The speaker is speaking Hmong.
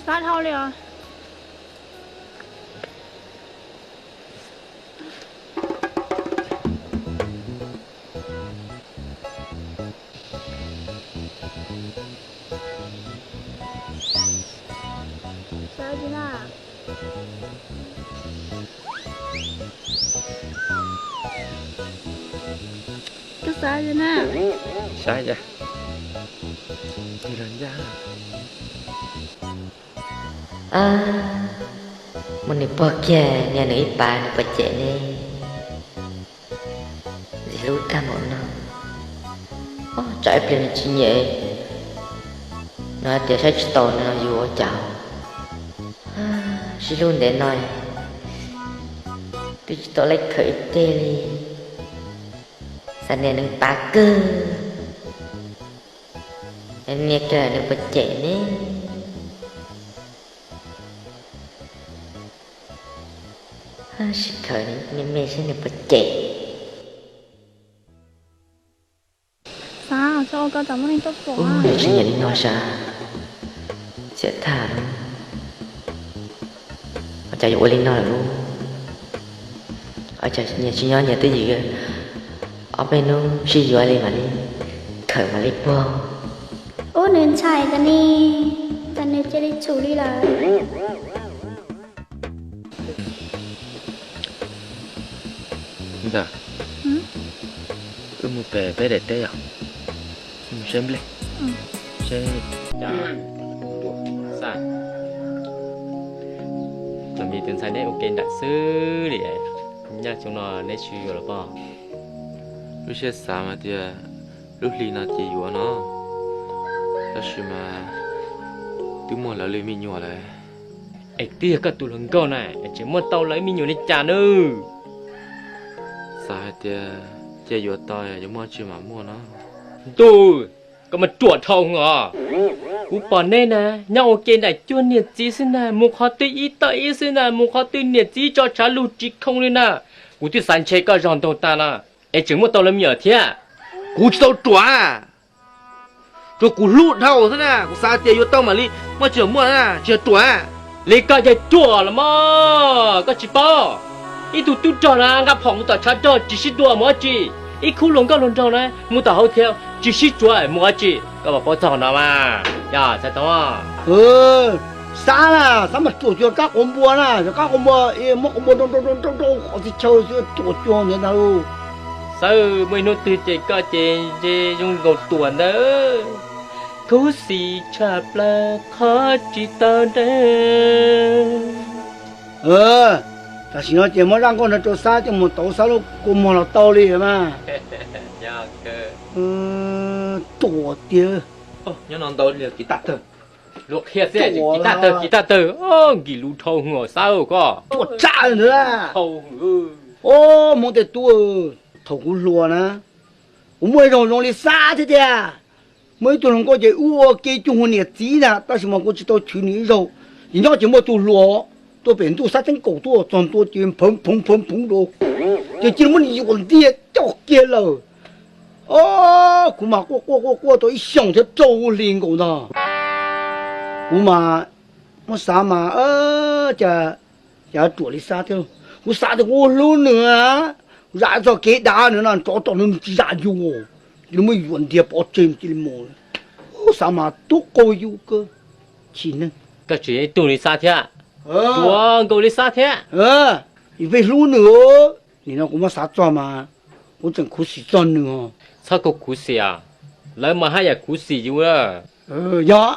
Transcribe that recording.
Qab dhau li os. Koj xav li na. Saib, muab nws pog kiag niag nws ib pas nws puas cem ne. Ntxim hlub tag npaum no. Tsam ib pliag nws tsis nyiam, nws hais tias saib tsis taus nws los yus ua cas. Sib hlub ntev no twb tsis tau laib khawm ib teg li. Xav nias nws pas kawg. Nias kiag nws puas cem ne. Sib khawm me me seb nws puas cem. Xav, tsis ua koj tsam muaj neeg tuaj pom. Ub, yog tsis nyiam li no sav, xiam tag lawm. Ua cas yuav ua li no lawm lub? Ua cas nyias tsis nyob nyias twj ywm, ob peb hnub sib yuav li mam li khawm mam li puag. Ub, nws ntshai tas ne, tas nws cia li tshum li lawm. Ntawd, wb mus pem peb daim teb yom, mus saib nplej, saib. Cov me tus ntxhais neb ua ke nram xwb li, nyaj xyoo no neb tsis yuav los pob? Lub siab xav mas tias lub hli no ces yuav no, tab sis mas twb muaj lawv li me nyuam lawm. Es twb yog koj tus hluas nkauj na es tseem muaj tau lawv me nyuam li cas nawb? Xav hais tias cia yuav tau yuav muaj tsis mam muaj no. Ntuj, koj mas ruam dhau os. Kuv pom neb na, nyob ua ke nram cuag niam txiv xwb na, mus qhov twg ib tawm ib xwb na, mus qhov twg niam txiv tso tshav lug tsis khoo li na. Kuv twb xav ntshe koj zog ntaug tag no, es tseem muaj tau lawv me nyuam thiab. Kuv tsis tau ruam, tsuas kuv hlub dhau xwb na, kuv xav tias yuav tau mam li muaj tsis mam muaj na, tsis yog ruam. Li koj yog ruam los mas koj tsis paub. Ib tug tub rog na nqa phom mus tom tshav rog tsis sib dua mus dab tsi, ib khub hluas nkauj hluas nraug na mus tom hauv thiab tsis sib tsuav mus dab tsi, koj puas paub txog no mas? Yog txhais tau. Xav na, xav mas ruam cuag kab quav npua na, yog kab quav npua muab quav npua nrau nrau nrau nrau qhov txiv chaw xwb ruam cuag ntawd ntag lauj. Xawb, muaj ib hnub twg ces koj ces ntshe zoo nkaus ruam ntawd. Khuv xim tshaj plaws qhov tsis tau ntev. Tam sim no ces muab zaj nkauj no rau Xab coj mus tauv Xab lub kua muag los tau li mas. Ruam tiag. Nyob no ntau li kiv tag tawg. Luag qhia xwb, kiv tag tawg, kiv tag tawg. Nkim lus dhau hwv Xab koj. Ruam tshaj ntawd. Hmoob tej tub, thaum kuv hluas na, kuv muaj ib zaug zoo li Xab thiab tiag. Muaj ib tug hluas nkauj ces wb ua ke cuag niam txiv ntag, tab sis mas kuv tsis tau chwv nws ib zaug. Ces nyob ces muaj tus hluas tuaj pem ntuj Xab teeb kaum tuaj txog ntua ces phoov phoov phoov phoov rau, ces cia li muab nws yuam ntiag coj kiag lawm. Os, kuv mas quaj quaj quaj quaj tau ib xyoos thiab rau hli nkaus ntag. Kuv mas muab xav mas cas ruam li Xab thiab. Kuv xav tias kuv ua hlub nws, kuv zam txog kev dav nws no nrov rau nws tsis zam yus, cia li muab yuam ntiag pov tseg cia li mus. Xav mas tub qaug yus kawg, chim neeg. Koj tseem yog ib tug li Xab thiab, ruam nkaus li Xab thiab. Yus pheej hlub nws, nim no kuv muab xav txog mas kuv tseem khuv xim txog nws. Txhob khuv xim os, lawv mas haj yam khuv xim yus. Yog.